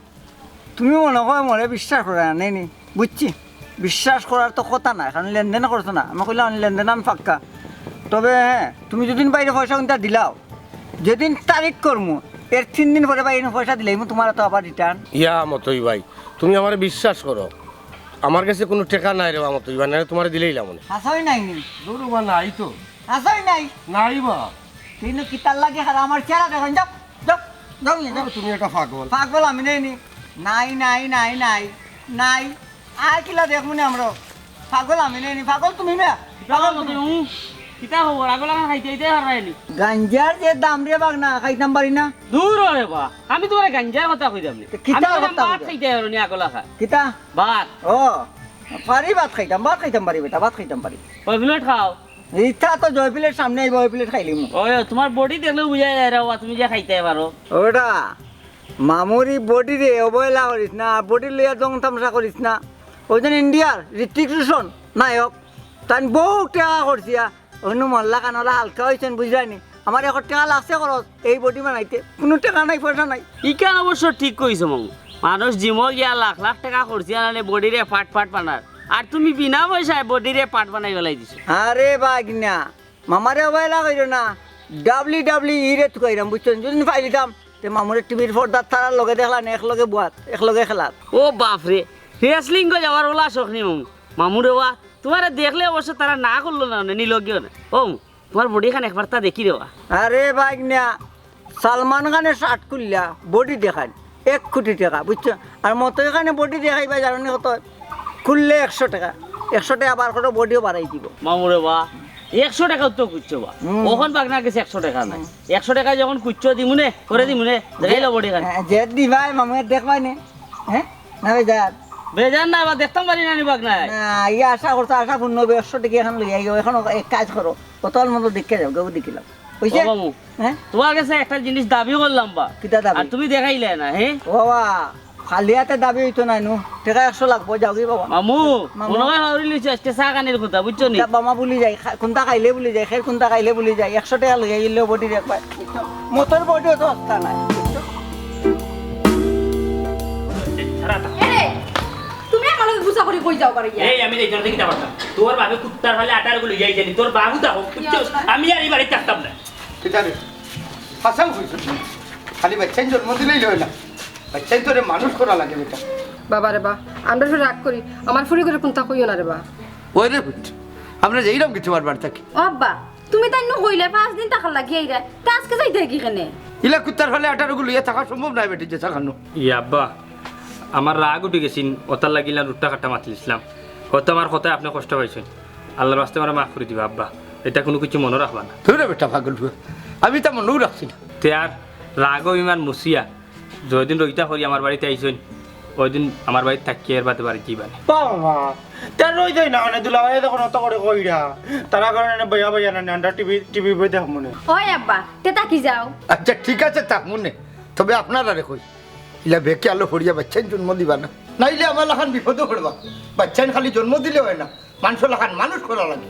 তুমি মনে হয় মনে বিশ্বাস করে না, নেই নি? বুঝছি, বিশ্বাস করার তো কথা না, কারণ লেনদেন করছো না। আমি কইলাম, "লেনদেন আমি পাক্কা।" তবে হ্যাঁ, তুমি যেদিন বাইরে পয়সা কিনতে দিলাও, যেদিন তারিখ করমু, এর তিন দিন পরে বাইরে পয়সা দিলাইমু, তোমার তো আবার রিটার্ন। ইয়া মতই ভাই, তুমি আমারে বিশ্বাস করো, আমার কাছে কোনো টেকা নাই রে বা মতই ভাই, নাহলে তোমারে দিলাইলাম অনে। হাসাই নাই নি? দূর বা নাই তো। হাসাই নাই? নাই বা। তুই নু কিতার লাগি হারা আমার চেহারা দেখইন, যাও, যাও, যাও নিয়ে যাও। আরে তুমি একটা পাগল। পাগল আমি নেই নি। নাই, নাই, নাই, নাই, নাই। আর কিলা দেখমু নি আমরা? পাগল আমি নেই নি, পাগল তুমি না। পাগল তুমি। হুম, কিতা খবর? আগলা খাইতে খাইতে হারাইনি। গাঞ্জার যে দাম রে বাগনা, খাইতাম পারি না। দূর রে বা, আমি তোমার গাঞ্জার কথা কইতাম নি। তো কিতা আমি কইতাম কথা ভাত কইতাম? খাইতে পারো নি আগলা খা। কিতা? ভাত। ও, পারি ভাত খাইতাম, ভাত খাইতাম পারি বেটা, ভাত খাইতাম পারি। কয় প্লেট খাও? ইতা তো জয়ফিলের সামনে আইবা, ওই প্লেট খাইলিমু। ওই, তোমার বডি দেখলেও বুঝা যায় রে বাবা, তুমি যে খাইতে পারো। ওটা মামুরি বডি রে, অবহেলা করিস না, বডি লইয়া দং তামশা করিস না। ওই দিন ইন্ডিয়ার ঋত্বিক রোশন নায়ক, তান বউ টেকা করছিয়া, অন্য মল্লা কানলা হালকা হইছেন, বুঝলানি? আমার এক টেকা লাগছে খরচ এই বডি বানাইতে, কোনো টেকা নাই, পয়সা নাই। ইখান অবশ্য ঠিক কইছো মামু, মানুষ জিমো গিয়া লাখ লাখ টেকা খরচিয়া নানে বডিরে ফাট ফাট বানার, আর তুমি বিনা পয়সায় বডিরে ফাট বানাই ফালাই দিছো। আরে বাগনা, মামারে অবহেলা কইরো না, ডাব্লিউ ডাব্লিউ ই রে তুকাইরাম, বুঝছো নি? যদি পাইলিতাম, তে মামুরে টিভির পর্দাত তারার লগে দেখলা নে, একলগে বুয়াত, একলগে খেলাত। ও বাপ রে, রেসলিং গো যাওয়ার ওলা শখ নি মামু। মামু রে বা, তোমারে দেখলে অবশ্য তারা না করলো না, নি লগেও না। ও, তোমার বডি খান একবার তা দেখি রে বা। আরে বাগনা, সালমান খানে শার্ট খুললা, বডি দেখান, এক কোটি টেকা, বুঝছো? আর মতই খানে বডি দেখাইবা, জানো নি কত? খুললে একশো টেকা, একশো টেকা বার করো, বডিও বাড়াই দিব। মামু রে বা, একশো টেকা তো খুঁজছো বা। হুম। ওখান বাগনার গেছে একশো টেকা নাই। হুম। একশো টেকা যখন খুঁজছো দিমুনে, করে দিমুনে, দেখাইলো বডি খান। হ্যাঁ, যে দিবাই মামু, দেখবাই নে। হ্যাঁ? না বেজার। বেজার না, বা দেখতাম পারি না নি বাগনায়। না, ইয়া আশা করছো, আশা পূর্ণ হবে, একশো টেকা এখন লই আইও, এখন এক কাজ করো, কত মতো দেখে যাও, কেউ দেখিলাম। কইছে? ও মামু, হ্যাঁ? তোমার গেছে একটা জিনিস দাবি করলাম বা। কিতা দাবি? আর তুমি দেখাইলে না, হ্যাঁ? ও বাবা, খালি হাতে দাবি অইতো নায় নু। টেকা একশো লাগবো, যাওগি বাবা। মামু, মামু। মনে হয় হাওড়ি লিচু আজকে চা খানির কথা, বুঝছো নি? তা বামা ভুলি যাই, খা-, কুনটা খাইলে ভুলি যাই, খের কুনটা খাইলে ভুলি যাই, একশো টেকা লইয়া গেলে বডির একবার। মতর বডি অত হস্তা নাই। এরে, তুমি আমার লগে গুছা করি কই যাও পারি গিয়া? এই আমি এই জন্য কিতা করতাম? তোর বাবে কুত্তার ফালে আটার গুলো যাই জানি, তোর বাবু তা হোক, বুঝছো? আমি আর এই বাড়িত থাকতাম না। কিতা রে? হাছাউ কইছস। খালি বাচ্চাইন জন্ম দিলেই অয় না, বাচ্চাইন তোরে মানুষ করা লাগে বেটা। বাবা রে বা, আমরা ফির রাগ করি, আমার ফুরি করে কুনতা কইও না রে বা। ওই রে পুত, আমরা যাইরাম কি তোমার বাড়ি থাকি? ও আব্বা, তুমি তাইন নু কইলে পাঁচ দিন থাকার লাগি আইরায়, তে আজকে যাইতায় কি কেনে? ইলা কুত্তার ফালে আটার গুলো ইয়া থাকা সম্ভব নায় বেটি, যে থাকানো। ই আব্বা, আমার রাগ উঠি গেছিল, অতার লাগিলা রুট্টা কাট্টা মাতিলিছলাম। হয়তো আমার কথায় আপনে কষ্ট পাইছইন, আল্লার ওয়াস্তে আমারে মাফ করি দিবা আব্বা, ইতা কুনু কিছু মনো রাখবা না। ধুর বেটা পাগল ফুয়া, আমি তা মনেউ রাখছি না। তে আর রাগ অভিমান মুছিয়া যেদিন রইতা করি আমার বাড়িত আইছইন, ওইদিন আমার বাড়িত থাকিয়া এর বাদে বাড়িত যাইবা নে। বাবা, তার রই যাই না, মানে দুলাভাই যখন অত করে কইরা, তারা কারণে বইয়া বইয়া না, আমরা টিভি, টিভি বই দেখমু নে। ওই আব্বা, তে থাকি যাও। আচ্ছা ঠিক আছে, থাকমু নে, তবে আপনারারে কই, ইলা বেখেয়ালো পড়িয়া বাচ্চাইন জন্ম দিবা না, নাইলে আমার লাখান বিপদো পড়বা। বাচ্চাইন খালি জন্ম দিলে অয় না, মানুষ লাখান মানুষ করা লাগে।